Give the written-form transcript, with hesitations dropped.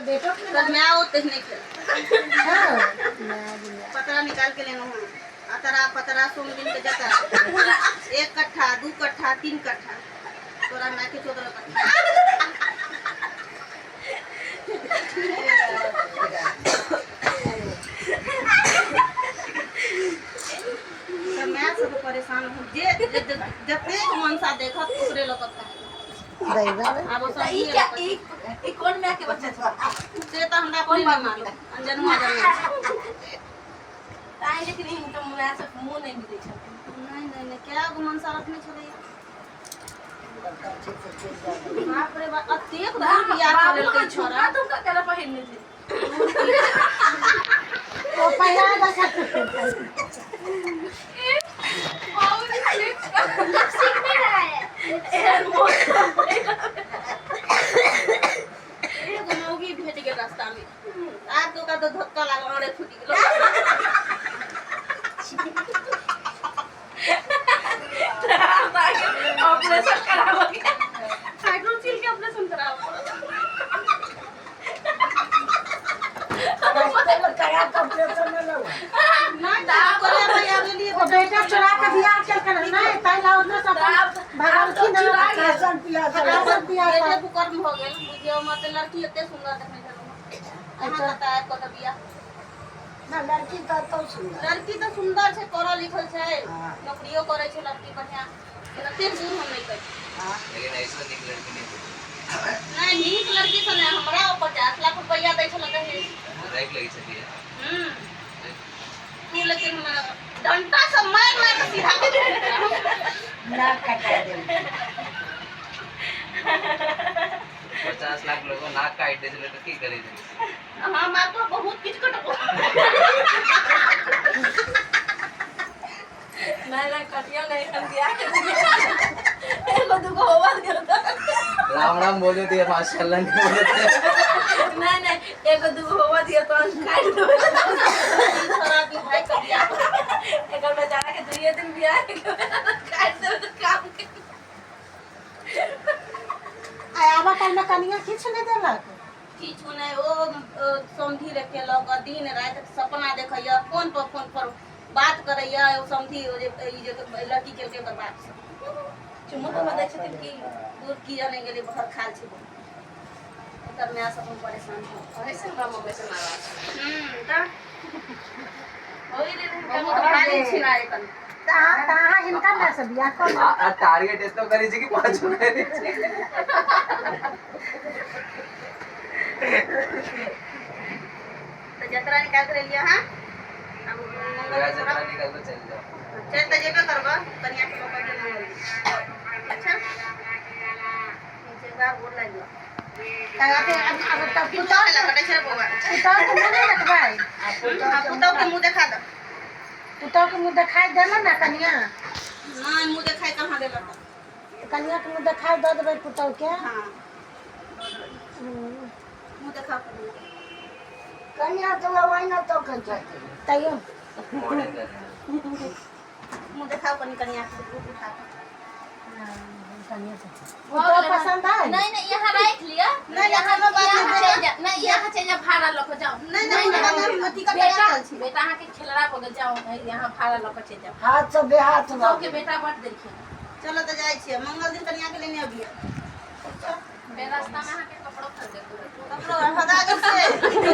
बेटो के तब मैं ओते नहीं खेल। हाँ, मैं भी। पतरा निकाल के लेना हूँ। अतरा पतरा सोम दिन के जतरा, 1 कट्ठा 2 कट्ठा 3 कट्ठा, तोरा माय के 14 कट्ठा। तऽ माय सब परेशान हो जे जतेक मनसा देखत ओकरे लऽ कऽ खाय। आब ओ सब ई क्या ई ई कोन माय के बच्चा छै? से तऽ हमरा कोई नहि मालूम, अनजनुआ जनुआ छै। ताहि लेकिन हिनकर माय सब मुँह नहि मिलै छथिन। नहि नहि नहि, कए गो मनसा रखने छलैया। बाप रे बाप, अतेक दूर बियाह कऽ बाबू लेलकै के छोरा। झुमका तुमका केना पहिरने छै? ओ पहिरा दऽ। लिपस्टिक नहीं लगाया। एहन मोट। एगो मौगी भेट गेल रास्ता में, आब तो ओकरा तो धक्का लागल, अरे फूटि गेल। ऑपरेशन कराबऽ के। हाइड्रोसील के ऑपरेशन कराबऽ पड़त। नहि तऽ ओकरे भैया गेलियै। ओ बेटा चोरा के बियाह केलकै नहि, ताहि ला ओतऽ से अपन भगलखिन हँ। आसन पियासन। बेटे कुकर्म भऽ गेल बुझियौ, मत लड़की एते सुन्दर देखने छलहुँ अहाँ, कतऽ आबि कऽ तऽ बियाह। लड़की तऽ एतौ सुन्दर। लड़की तऽ सुन्दर छै, पढ़ल लिखल छै, नौकरियो करै छै लड़की बढ़िआँ, एते दूर हम नहि करै। लेकिन ऐसा नीक लड़की नहीं भेटल। नहि, नीक लड़की से नहि, हमरा ओ 50 लाख रुपैआ दै छल दहेज। राखि लै छलियै। हम्म, तू लेकिन हमरा डंटा से मारि मारि कऽ सीधा कऽ देलही। नाक कटा देल। 50 लाख लोग नाक काटि दै छलै तऽ की करै छलै? हम आब तो बहुत किछु कटबो। नहि नहि, कटियो नहि, हम बियाह के एगो दूगो होवा दियौ तऽ। राम राम बोले दिए, माशाअल्लाह नहीं बोले थे। नहि नहि, एगो दूगो होवा दियौ तहन काटि देबै। छोरा बिहाय कऽ बियाह। एकर बेचारा के दुइये दिन बियाह के काटि देबै तऽ काम के। आ आबऽ कालमे कनिया किछु नहि देलक? किछु नहि। ओ समधि रे केलक, दिन राति सपना देखैया, फोन पर फोन पर बात करैया ओ समधि, ओ जे ई जे लड़की केलकै ओकर बाप से। चुम्मो तुम्मो दै छथिन की? दूर की जाने गेलै, बहर खाल छै बहुत। एकर माय सब हम परेशान छी। ऐसे हमरा मम्मी से नाराज। तऽ ओहि लेल हिनका बहुत भारी छिना एखन। तऽ अहाँ हिनका माय से बियाह कऽ लिअ। आ टारगेट एतो करै छै कि पाँचो करै छै। तऽ जतरा निकाल के लेलियै अहाँ, आब मंगल वएह दिन जतरा करब। निकाल के चलि जाओ। चलि तऽ जेबे करबऽ, कनिया के लऽ कऽ जे मंगल दिन। अच्छा नीचे बार गोर लागि गेल। तऽ अथी आब तऽ पुतहु लए कटै छै रे बौआ। पुतहु के मुँह नहि देखबै? हँ, पुतहु के मुँह देखा दऽ। पुतहु के मुँह देखाइ देलक ने कनिया? नहि, मुँह देखाइ कहाँ देलक? कनिया के मुँह देखाइ दऽ देबै पुतहु के। हँ, मुँह देखा कनिया। कनिया तऽ ओहिना तकै छथिन। तैयो मॉडर्न कर। मुँह देखाउ कनि कनिया के उठा कऽ। कनिया के पुतहु पसन्द आइ? नहीं नहीं, यहाँ राख लिया। नहीं, यहाँ कोनो बात यहाँ नहीं। चल जा, नहीं यहाँ चल जा, भाड़ा लऽ के जाओ। नहीं, नहीं, कोनो बात नहीं, अथी कतऽ बेटा राखल छी? बेटा अहाँ के खेलड़ा भऽ गेल, जाओ यहाँ भाड़ा लऽ के चलि जाओ। हाथ से बेहाथ भऽ सबके गेल। बेटा बट देलखिन। चलो तऽ जाइ छियै, मंगल दिन कनिया के लेने अबियै। बे रास्ता में अहाँ के कपड़ो खरीदे के होत। कपड़ो हदा गेल से।